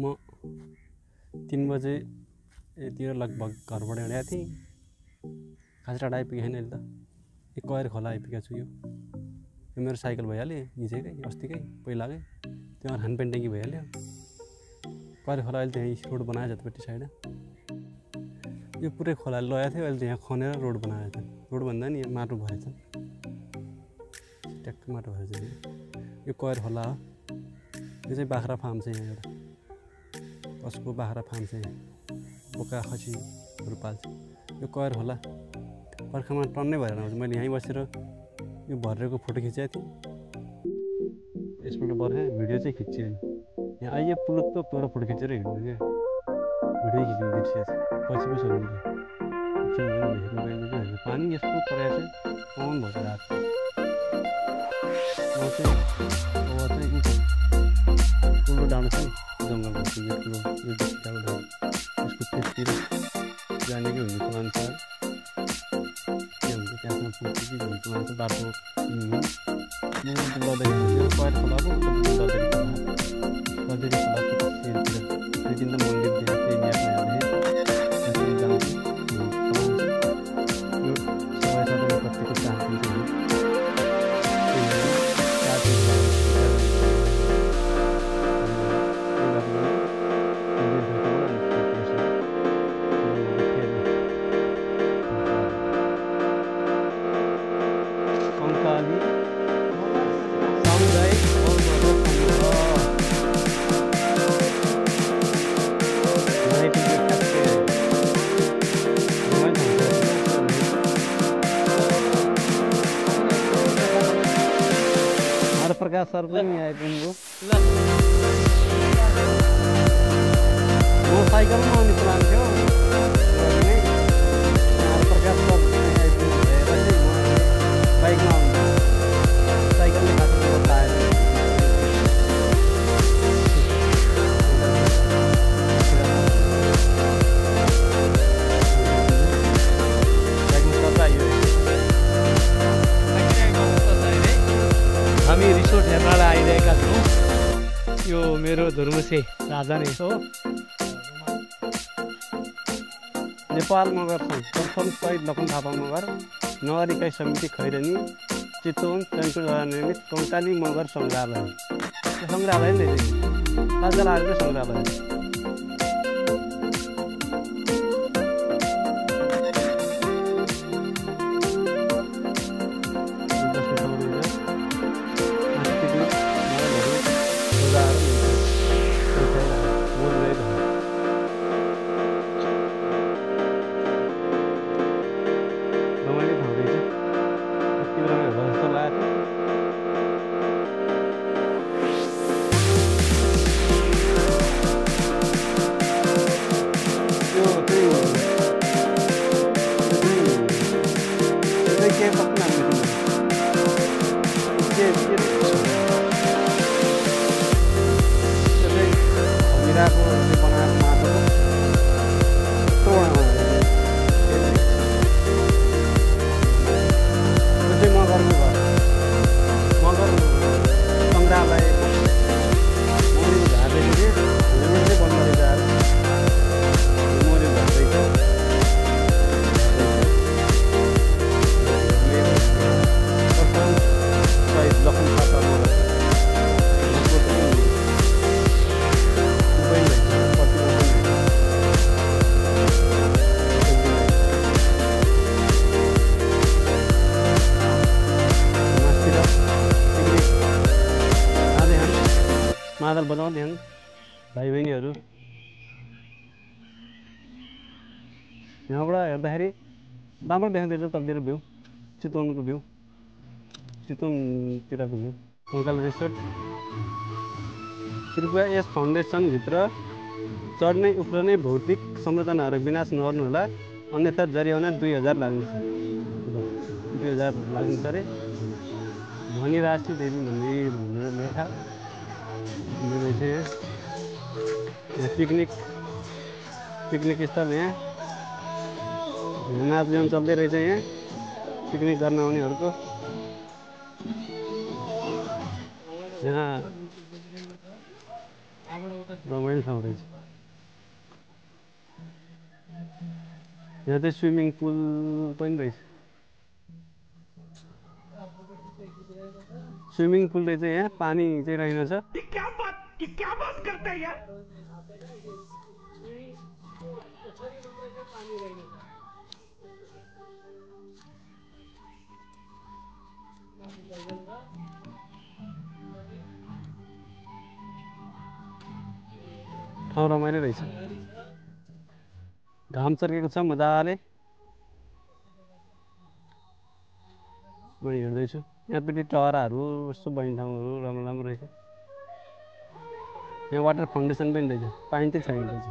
म 3 बजे यतिर लगभग घरबाट हिँडेको थिएँ। खास टाढा आइपुगेको छैन अहिले त। एक कयर खोला आइपुगेको छु। यो मेरो साइकल भइहाल्यो हिजोकै अस्तिकै पहिलाकै। त्यो खानपेन ट्याङ्की भइहाल्यो। कयर खोला अहिले त्यहाँ रोड बनायो जतिपट्टि साइड। यो पुरै खोलाले लगाएको थियो, अहिले यहाँ खनेर रोड बनाएको थियो। रोड भन्दा नि माटो भएछ, ट्याक्क माटो भएछ। यो कयर खोला हो। यो चाहिँ बाख्रा फार्म छ यहाँ एउटा। कसको बाख्रा फार्म छ यहाँ, बोका खसीहरू पाल्छ। यो कयर खोला बर्खामा टन्नै भएर आउँछ। मैले यहीँ बसेर यो भरेको फोटो खिचेको थिएँ। यसपल्ट बर्खा भिडियो चाहिँ खिचिएन। यहाँ आइए पुलुत्तो पुरा फोटो खिचेर हिँड्नु क्या, भिडियो खिच्नु बिर्सिएछ। पछि पो सोध्नु पानी यस्तो परेको छ, कमान भएको रात। म चाहिँ ठुलो डाँडो छ नि जङ्गलको, यो ठुलो यो डाँडो यसको फेसतिर जानेकै हुने प्लान छ। के हुन्छ त्यहाँसम्म पुग्छ कि भन्ने प्लान छ। बाटो लदैरी यो कयर खोलाको लदैरी खोलाको सेरतिर दुई तिनवटा मन्दिरतिर केही म्यापमा हेर्दाखेरि जान्छ। यो सबै तपाईँले कतिको चाहनुहुन्छ प्रकाश सर पनि आइपुग्नु। म साइकलमा आउने प्लान थियो, प्रकाश सर आइपुग्नु भएर चाहिँ म बाइकमा आउनु। साइकलले खासै रोड आएर हामी रिसोर्ट हेर्नलाई आइरहेका छौँ। यो मेरो धुर्मुसे राजा नै हो। नेपाल मगर सङ्घ प्रथम शहीद लखन थापा मगर नगर इकाइ समिति खैरनी चितवन चैनपुरद्वारा निर्मित कङ्काली मगर सङ्ग्रहालय। सङ्ग्रहालय नै राजालाई सङ्ग्रहालय। मादल बजाउँदै हुन् भाइ बहिनीहरू। यहाँबाट हेर्दाखेरि राम्रो देखाउँदैछ तलतिर भ्यू, चितवनको भ्यू, चितवनतिरको भ्यू। कङ्काल रिसोर्ट। कृपया यस फाउन्डेसनभित्र चढ्ने उफ्रने भौतिक संरचनाहरू विनाश नगर्नुहोला, अन्यथा जरिवाना 2000 लाग्नेछ। 2000 लाग्नेछ अरे। भनिरासी देवी मन्दिर भनेर लेखा रहेछ। यहाँ पिकनिक स्थल। यहाँ नाचगान चल्दै रहेछ। यहाँ पिकनिक गर्न आउनेहरूको यहाँ रमाइलो ठाउँ रहेछ। यहाँ चाहिँ स्विमिङ पुल पनि रहेछ। स्विमिङ पुल रहेछ यहाँ, पानी चाहिँ रहेनछ। क्या बात करते हैं यार। ठाउँ रमाइलो रहेछ। घाम चर्केको छ मजाले। म हिँड्दैछु यहाँपट्टि टहराहरू यस्तो बस्ने ठाउँहरू राम्रो राम्रो रहेछ। यहाँ वाटर फाउन्डेसन पनि रहेछ, पानी चाहिँ छैन रहेछ।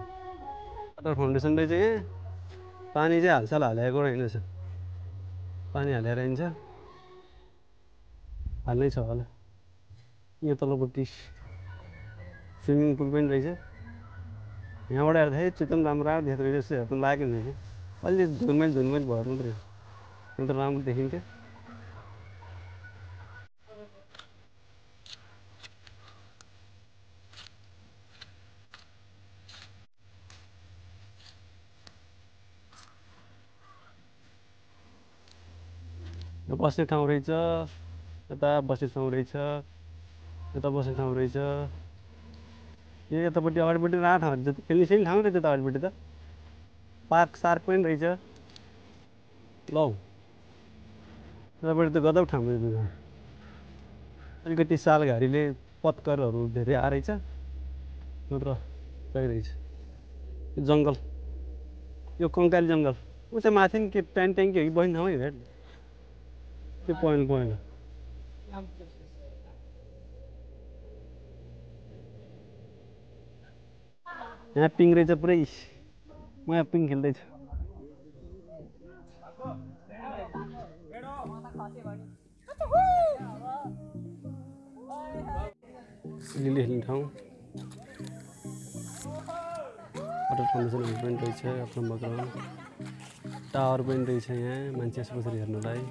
वाटर फाउन्डेसन रहेछ यहाँ, पानी चाहिँ हालसाल हालेको रहेनछ। पानी हालेर हिँड्छ, हाल्नै छ होला। यहाँ तल्लोपट्टि स्विमिङ पुल पनि रहेछ। यहाँबाट हेर्दाखेरि चितवन राम्रो देख्दो रहेछ, यस्तो हेर्नु लागेको हुँदैन। अलि झुलमेल झुलमेल भएर मात्रै हो, त राम्रो देखिन्थ्यो। यो बस्ने ठाउँ रहेछ, यता बस्ने ठाउँ रहेछ, यता बस्ने ठाउँ रहेछ। यो यतापट्टि अगाडिपट्टि राम्रा ठाउँहरू छ, खेल्ने सेल्ने ठाउँ रहेछ त अगाडिपट्टि त। पार्क सार्क पनि रहेछ। लौ यतापट्टि त गजब ठाउँ रहेछ। अलिकति सालघारीले पत्करहरू धेरै आएछ, नत्र सही रहेछ। यो जङ्गल, यो कङ्काली जङ्गल उता माथि नि के ट्याङ ट्याङ्की हो कि बस्ने ठाउँ हेर त्यो पहेँलो पहेँलो। यहाँ पिङ रहेछ पुरै, म यहाँ पिङ खेल्दैछु। लिली खेल्ने ठाउँ, वाटर फाउन्डेसनहरू पनि रहेछ। टावर पनि रहेछ यहाँ, मान्छे यसो बसेर हेर्नलाई।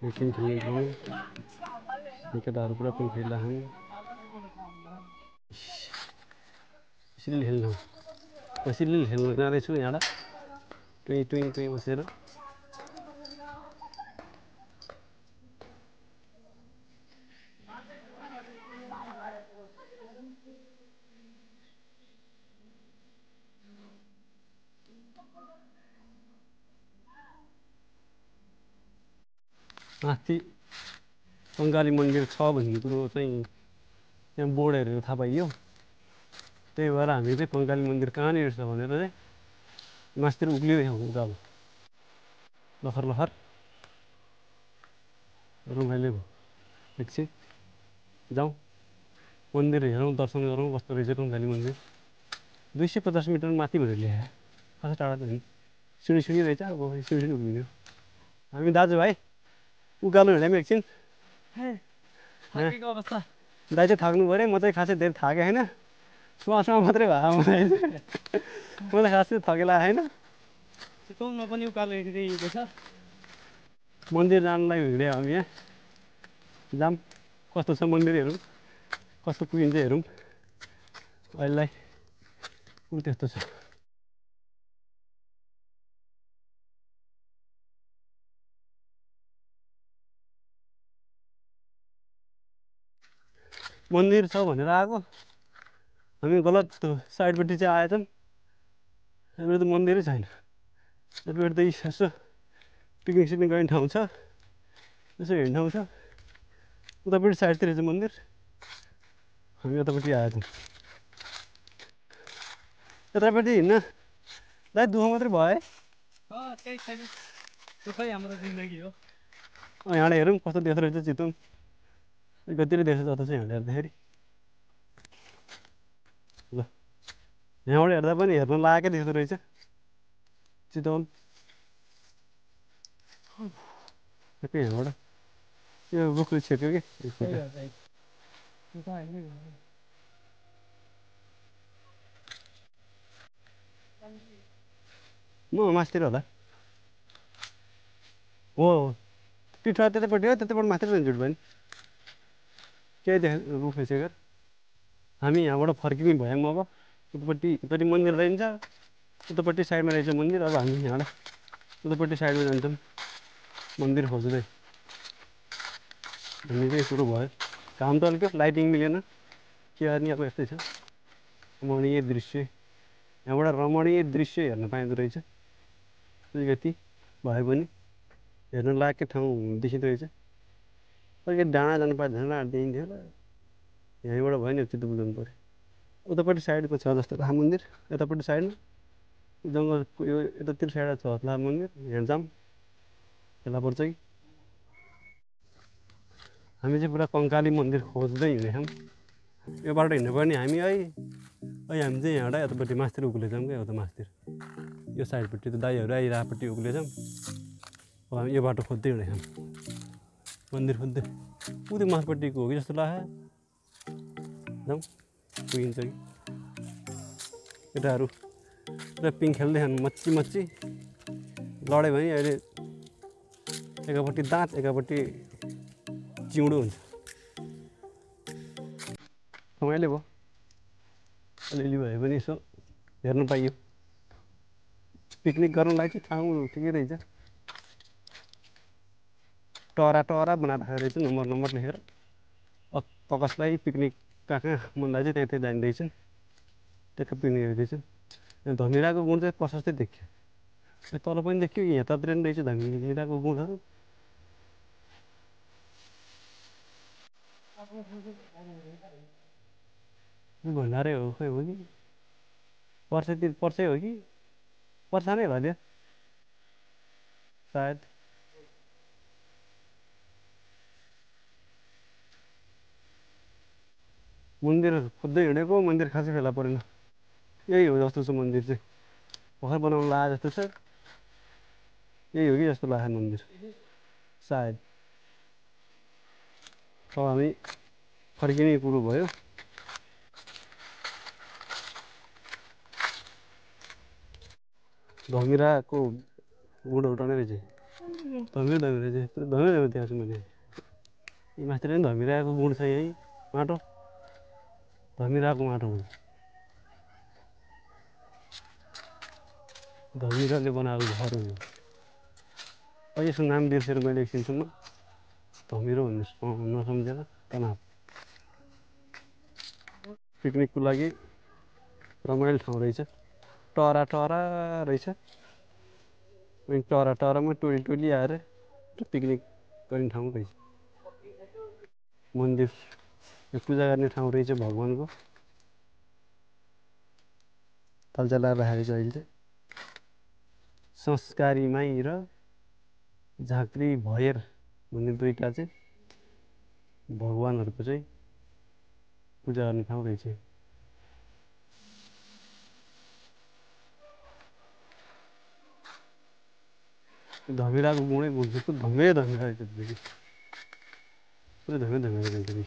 पिङ खेल्ने ठाउँ, केटाहरू पुरा पिङ खेलिरहेछन्। सिलिली खेल्ने ठाउँ, म सिलिली खेल्न जाँदैछु यहाँबाट टुई टुई टुई बसेर। माथि कङ्काली मन्दिर छ भन्ने कुरो चाहिँ त्यहाँ बोर्ड हेरेर थाहा पाइयो। त्यही भएर हामी चाहिँ कङ्काली मन्दिर कहाँनिर छ भनेर चाहिँ मास्तिर उक्लिँदै छौँ उकालो। लखर लखर रमाइलो भयो। एकछिन जाउँ मन्दिर हेरौँ, दर्शन गरौँ कस्तो रहेछ कङ्काली मन्दिर। 250 मिटर माथि भनेर लेखा, खास टाढा त होइन। सिँढी सिँढी रहेछ, अब सिँढी सिँढी उक्लिँदैन। हामी दाजुभाइ उकालो हिँड्यौँ एकछिन। दाइ चाहिँ थाक्नु पऱ्यो, म चाहिँ खासै धेरै थाकेको छैन, सुहाँ मात्रै भयो मलाई मलाई खासै थकेला छैन। चितवनमा पनि उकालो हिँडिरहेको छ। मन्दिर जानलाई हिँड्यौँ हामी यहाँ, जाऊँ कस्तो छ मन्दिर हेरौँ, कस्तो पुगिन्छ हेरौँ। अहिलेलाई त्यस्तो छ। मन्दिर छ भनेर आएको, हामी गलत साइडपट्टि चाहिँ आएछौँ। यहाँनिर त मन्दिरै छैन। यतापट्टि त यसो पिकनिक सिकनिक गर्ने ठाउँ छ, यसो हिँड्ने ठाउँ छ। उतापट्टि साइडतिर चाहिँ मन्दिर, हामी यतापट्टि आएछौँ। यतापट्टि हिँड्न दाइ दुःख मात्रै भयो है। केही छैन, दुःखै हाम्रो जिन्दगी हो। यहाँबाट हेरौँ कस्तो देख्दो रहेछ चितवन, गतिलो देख्छ जता चाहिँ यहाँबाट हेर्दाखेरि। ल यहाँबाट हेर्दा पनि हेर्न लायकै देख्दो रहेछ चितवन। ठ्याक्कै यहाँबाट यो रुखले छेक्यो कि म मास्तिर होला हो। पिठा त्यतैपट्टि हो, त्यतैबाट माथि झुट भयो नि। केही रुख रहेछ क्या। हामी यहाँबाट फर्किने भयौँ अब उतापट्टि उतापट्टि मन्दिर रहन्छ, उतापट्टि साइडमा रहेछ मन्दिर। अब हामी यहाँबाट उतापट्टि साइडमा जान्छौँ मन्दिर खोज्दै। हामी चाहिँ सुरु भयो। घाम त अलिक लाइटिङ मिलेन के गर्ने, अब यस्तै छ। रमणीय दृश्य, यहाँबाट रमणीय दृश्य हेर्न पाइँदो रहेछ। अलिकति भए पनि हेर्न लायककै ठाउँ देखिँदो रहेछ। अलिकति डाँडा जानु पाए डाँडा देखिन्थ्यो। यहीँबाट भयो नि चित्त बुझाउनु पऱ्यो। उतापट्टि साइडको छ जस्तो राम मन्दिर, यतापट्टि साइडमा जङ्गलको यो यतातिर साइड छ राम मन्दिर। हेर्छौँ बेला पर्छ कि। हामी चाहिँ पुरा कङ्काली मन्दिर खोज्दै हिँडेछौँ। यो बाटो हिँड्नु पर्ने हामी हामी चाहिँ यहाँबाट यतापट्टि मास्तिर उक्लेछौँ क्या, उता मास्तिर यो साइडपट्टि त दाइहरू आइरहेपट्टि उक्लेछौँ। अब हामी यो बाटो खोज्दै हिँडेछौँ मन्दिर खोज्दै। उति माथिपट्टिको हो कि जस्तो लाग्यो। जाउँ पुगिन्छ कि। केटाहरू पुरा पिङ खेल्दैछन् मच्ची मच्ची। लड्यो भने अहिले एकापट्टि दाँत एकापट्टि चिउँडो हुन्छ। रमाइलो भयो, अलिअलि भए पनि यसो हेर्नु पाइयो। पिकनिक गर्नलाई चाहिँ ठाउँ ठिकै रहेछ। टरा टरा बनाएर राखेको रहेछ नम्बर नम्बर लेखेर। कसलाई पिकनिक कहाँ कहाँ मन लाग्छ त्यहाँ त्यहाँ जाने रहेछन्, त्यहाँ पिकनिक रहेछन्। धमिराको गुण चाहिँ प्रशस्तै देखियो। तल पनि देखियो, यतातिर पनि रहेछ धमिराको गुणहरू। भण्डारै हो खोइ हो कि पर्सै हो कि पर्सा नै होला त्यो सायद। मन्दिर खोज्दै हिँडेको मन्दिर खासै फेला परेन। यही हो जस्तो छ मन्दिर चाहिँ, भर्खर बनाउनु लाग्यो जस्तो छ। यही हो कि जस्तो लाग्छ मन्दिर सायद। अब हामी फर्किने कुरो भयो। धमिराको गुडहरू टर्ने रहेछ। धमिरा रहेछ, धमिरा त्यहाँ छु मैले। यी मास्तिर पनि धमिराको गुण छ। यहीँ माटो धमिराको माटो हुन्छ। धमिराले बनाएको घर हो यो। यसको नाम बिर्सेर मैले एकछिनसम्म धमिरो नसम्झेर तनाव। पिकनिकको लागि रमाइलो ठाउँ रहेछ। टरा टरा रहेछ। टरा टरामा टोली टोली आएर पिकनिक गर्ने ठाउँ रहेछ। मन्दिर यो पूजा गर्ने ठाउँ रहेछ भगवान्को। तालचा लाएर राखेको छ अहिले चाहिँ। संस्कारी माई र झाँक्री भएर भन्ने दुईवटा चाहिँ भगवान्हरूको चाहिँ पूजा गर्ने ठाउँ रहेछ। धमिराको गुणै गुण छ। धमिरै धमिरा रहेछ पुरै धमिरै धमिरा रहेछ नि।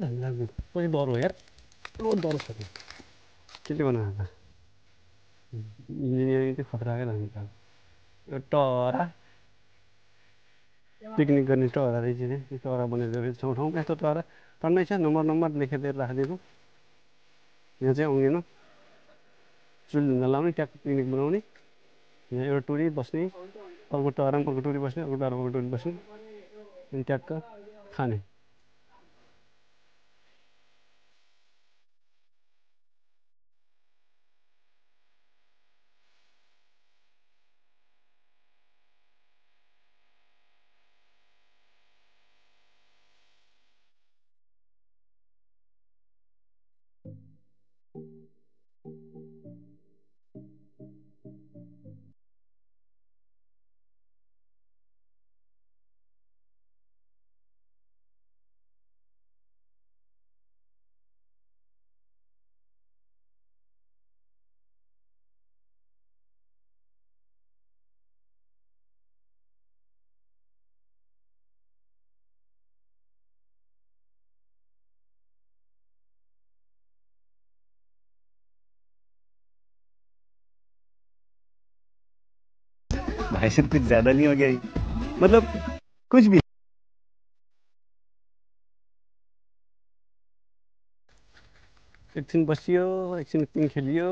धमिराको कति डर हो यार, यत्रो डर छ नि। केले बनाएको इन्जिनियरिङ चाहिँ खतराकै धमिराको। यो टरा पिकनिक गर्ने टरा रहेछ नि। टरा बनेको रहेछ ठाउँ ठाउँमा यस्तो टरा टन्नै छ। नम्बर नम्बर लेखेर राखिदिएको। यहाँ चाहिँ आउँदैन, चुली ढुङ्गा लाउने ट्याक्क पिकनिक बनाउने। यहाँ एउटा टोली बस्ने, अर्को टरामा अर्को टोली बस्ने, अर्को टरामा अर्को टोली बस्ने, अनि ट्याक्क खाने। भाई साहब कुछ ज़्यादा नहीं हो गया मतलब कुछ भी एकछिन बसियो, एकछिन पिङ खेलियो,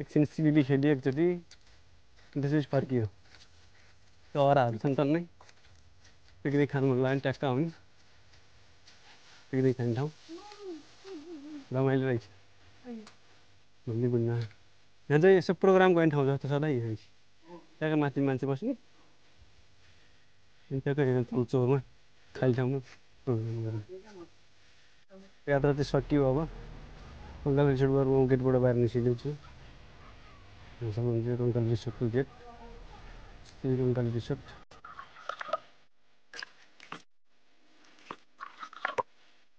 एकछिन सिलिली खेलियो एकचोटि, त्यसपछि फर्कियो। चराहरू छन् टन्नै, पिकनिक खानु मन लाग्यो भने ट्याक्क आउने, पिकनिक खाने ठाउँ रमाइलो रहेछ। घुम्ने बुन्न यहाँ चाहिँ यसो प्रोग्राम गर्ने ठाउँ जस्तो छ ल यहाँ त्यहाँको माथि मान्छे बस्ने, त्यहाँको यहाँ तल चौरमा खाली ठाउँमा प्रोग्राम गर्ने। यात्रा चाहिँ सकियो अब, कङ्काल रिसोर्टबाट म गेटबाट बाहिर निस्किँदैछु। यहाँसम्म चाहिँ कङ्काल रिसोर्टको गेट, त्यही कङ्काल रिसोर्ट।